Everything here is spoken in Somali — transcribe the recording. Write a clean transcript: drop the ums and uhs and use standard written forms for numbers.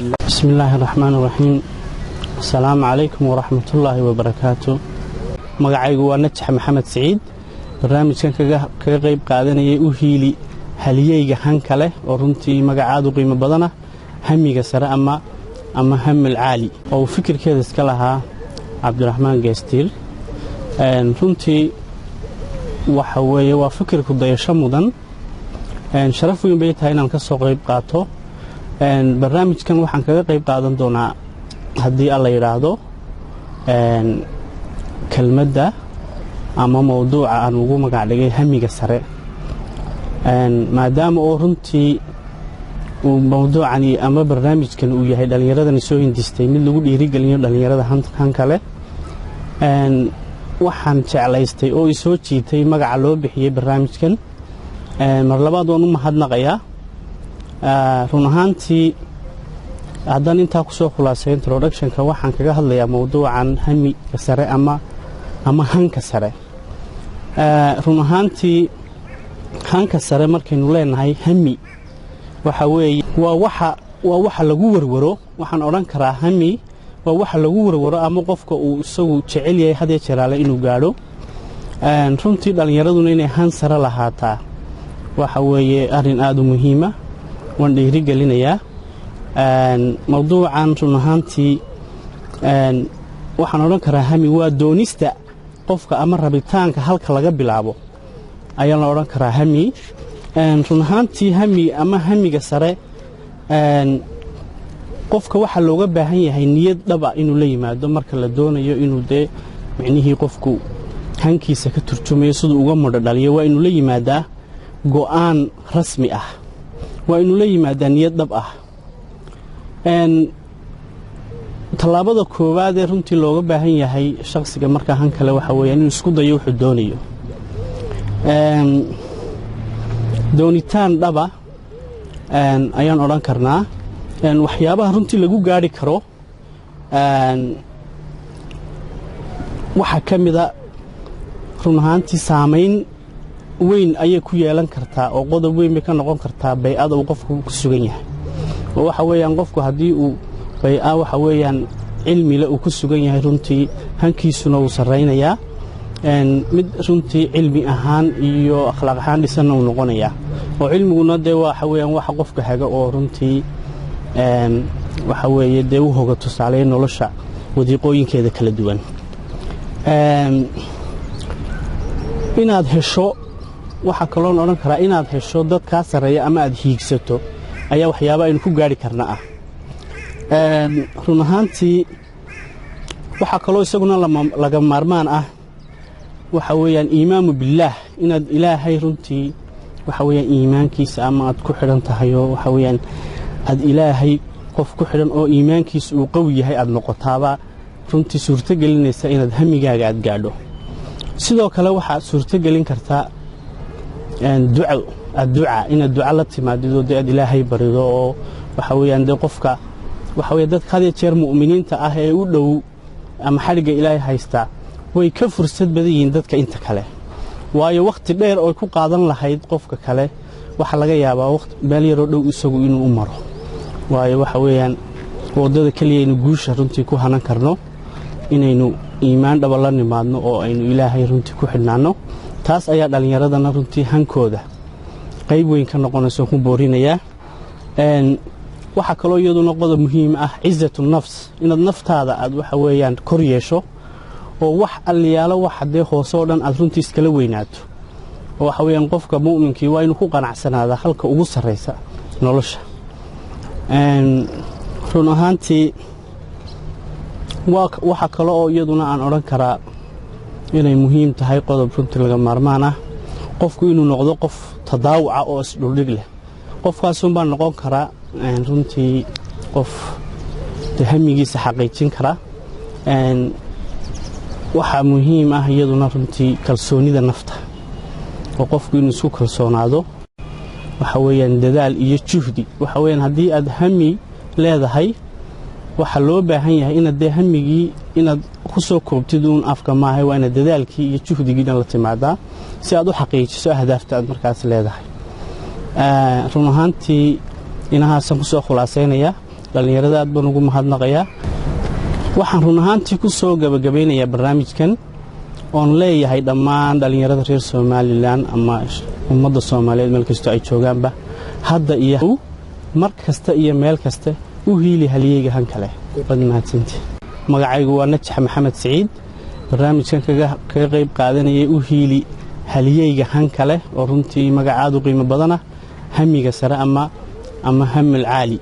Bismi illaahi raxmaan raxiim. Asalaamu calaykum waraxmatullaahi wabarakaatu. Magacaygu waa Najax Maxamed Siciid. Barnaamijkan kaga qayb qaadanayay U Hiili Haliyeyga Hanka Leh, oo runtii magacaadu qiimo badana, hamiga sare ama hamil caali, oo uu fikirkeeda iska lahaa Cabdiraxmaan Geestiir. Runtii waxa weeye waa fikirku dayasho mudan. Sharaf weyn bay tahay inaan ka soo qayb qaato barnaamijkan. Waxaan kaga qayb qaadan doonaa, haddii Alla yidhaahdo, kelmadda ama mowduuca aan ugu magac dhigay hamiga sare, maadaama oo runtii uu mowduucani ama barnaamijkan uu yahay dhallinyaradani soo hindistay mid lagu dhiirigelinayo dhallinyarada hanka leh. Waxaan jeclaystay oo isoo jiitay magaca loo bixiyey barnaamijkan. Mar labaad waan u mahadnaqayaa. Run ahaantii, haddaan intaa kusoo khulaasay introductionka, waxaan kaga hadlayaa mowduucan hamiga sare ama hanka sare. Run ahaantii, hanka sare markaynu leenahay, hami waxa weeye waa waxa lagu warwaro. Waxaan odhan karaa hami waa waxa lagu warwaro ama qofka uu isagu jecel yahay had iyo jeeraale inuu gaadho. Runtii dhallinyaraduna inay han sare lahaataa waxa weeye arrin aada u muhiima. Waan dhiirigelinayaa mowduucan. Run ahaantii, waxaan odhan karaa hami waa doonista qofka ama rabitaanka halka laga bilaabo ayaa la odhan karaa hami. Run ahaantii, hami ama hamiga sare qofka waxaa looga baahan yahay niyad dhaba inuu la yimaado marka la doonayo inuu dee micnihii qofku hankiisa ka turjumayo siduu uga mudho dhaliyo. Waa inuu la yimaadaa go'aan rasmi ah, waa inuu la yimaadaa niyad dhab ah. Tallaabada koowaad ee runtii looga baahan yahay shakhsiga markaa han kale waxa weeyaan inuu isku dayo wuxuu doonayo. Doonitaan dhaba ayaan odhan karnaa. Waxyaabaha runtii lagu gaadhi karo waxaa ka mida, run ahaantii, saamayn weyn ayay ku yeelan kartaa oo qodob weyn bay ka noqon kartaa bay-ada uu qofku ku sugan yahay. Oo waxa weeyaan qofku haddii uu bay-a waxa weeyaan cilmile uu ku sugan yahay, runtii hankiisuna wuu sarraynayaa, mid runtii cilmi ahaan iyo akhlaaq ahaan dhisanna uu noqonayaa. Oo cilmiguna dee waxa weeyaan waxa qofka haga oo runtii waxa weeye dee u hoga tusaaleya nolosha wadiiqooyinkeeda kala duwan. Inaad hesho, waxaa kaloon odhan karaa, inaad hesho dad kaa sarreeya ama aad hiigsato ayaa waxyaaba aynu ku gaadhi karna ah. Run ahaantii, waxaa kaloo isaguna laga maarmaan ah waxa weeyaan iimaamu billaah, inaad Ilaahay runtii waxa weeyaan iimaankiisa ama aad ku xidhan tahay, oo waxa weeyaan aad Ilaahay qof ku xidhan oo iimaankiisa uu qawi yahay aad noqotaabaa runtii suurto gelinaysa inaad hamigaaga aad gaadho. Sidoo kale waxaad suurto gelin kartaa duco, adduca, inaad duco la timaadidoo dee aad Ilaahay barido. Oo waxa weeyaan dee qofka waxa weeye dadka had iyo jeer mu'miniinta ah ee u dhow ama xadhigga Ilaahay haystaa way ka fursad badan yihiin dadka inta kale, waayo wakhti dheer ooy ku qaadan lahayd qofka kale waxaa laga yaabaa meel yaroo dhow isagu inuu u maro. Waayo waxa weeyaan waddada keliya aynu guusha runtii ku hanan karno inaynu iimaan dhaba la nimaadno oo aynu Ilaahay runtii ku xidhnaanno. Taas ayaa dhallinyaradana runtii hankooda qayb weyn ka noqonaysa ku boorinayaa. Waxaa kaloo iyaduna qodob muhiim ah cizatu nafs, inaad naftaada aad waxa weeyaan kor yeesho oo wax alliyaalo waxa dee hoose oo dhan aad runtii iskala weynaato. Oo waxa weeyaan qofka mu'minkii waa inuu ku qanacsanaadaa halka ugu sarraysa nolosha. Run ahaantii, waxaa kale oo iyaduna aan odhan karaa inay muhiim tahay, qodob runtii laga maarmaan ah, qofku inuu noqdo qof tadaawuca oo isdhuldhig leh. Qofkaasunbaa noqon karaa runtii qof hamigiisa xaqiijin kara. Waxaa muhiim ah iyaduna runtii kalsoonida nafta, oo qofku inuu isku kalsoonaado. Waxa weeyaan dadaal iyo juhdi. Waxa weeyaan haddii aad hami leedahay, waxaa loo baahan yahay inaad dee hamigii inaad ku soo koobtid uun afka maahay, waa inaad dadaalkii iyo juhdigiina la timaadaa si aad u xaqiijiso ahdaafta aad markaas leedahay. Run ahaantii, inahaasaan kusoo khulaasaynaya. Dhallinyarada aad baan ugu mahadnaqayaa. Waxaan run ahaantii ku soo gabagabaynayaa barnaamijkan oon leeyahay dhammaan dhallinyarada reer Somalilan ama ummadda Soomaaliyeed meel kastoo ay joogaanba, hadda iyo mar kasta iyo meel kasta u hiili haliyeyga han kale. Waad mahadsantii. Magacaygu waa Najax Maxamed Siciid, barnaamijkan kaga qayb qaadanayay u hiili haliyeyga han kale, oo runtii magacaad u qiimo badana, hamiga sare ama hamil caali.